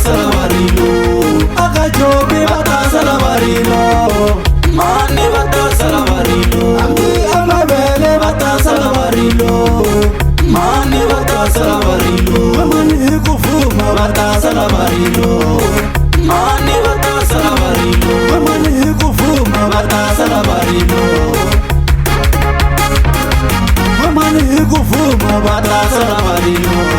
sala va rilo. Akajobi va ta sala va rilo. Mani va ta sala va rilo. Hambi amavele va ta sala va rilo. Mani va ta sala va rilo. Mani hi ku fuma va ta sala va rilo. Mani va ta sala va rilo. Mani hi ku fuma va ta sala va rilo. Mani hi ku fuma va ta sala va rilo.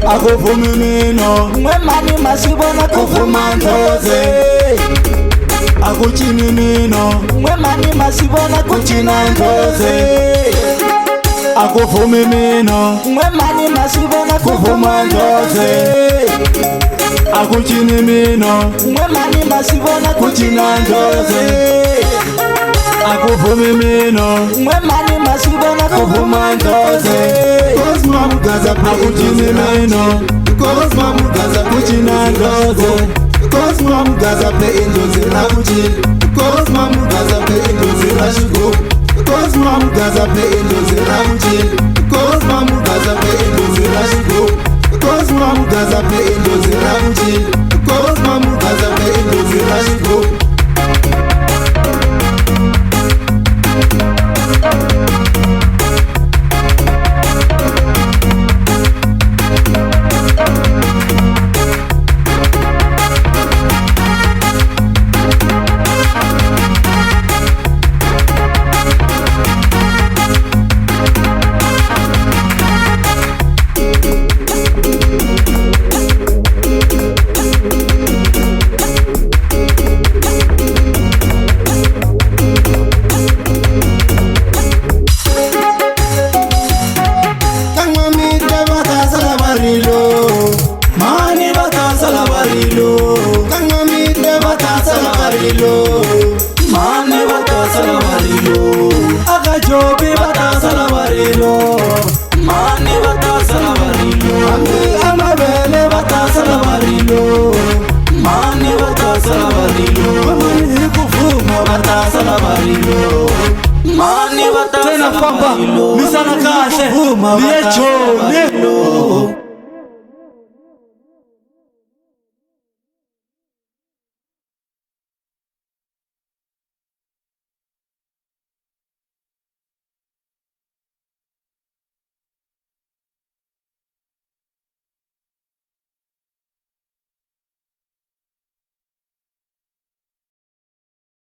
Akuvumi mino Mwemani masibona kuvuma ndoze. Akuchini mino Mwemani masibona kuchina ndoze. Akuvumi mino Mwemani masibona kuvuma ndoze. Akuchini mino Mwemani masibona kuchina ndoze. Akuvumi mino Mwemani masibona kuvuma ndoze. Akuchini mino kuchina ndoze. Mani va ta sala va rilo. Va ta sala va rilo. Mani va ta sala va rilo. Akajobi va ta sala va rilo. Mani va ta sala va rilo. Hambi amavele va ta sala va rilo. Mani va ta sala va rilo. Mani hi ku fuma va ta sala va rilo. Mani va ta sala va rilo. Misana kahle Fuma va ta sala va liye rilo.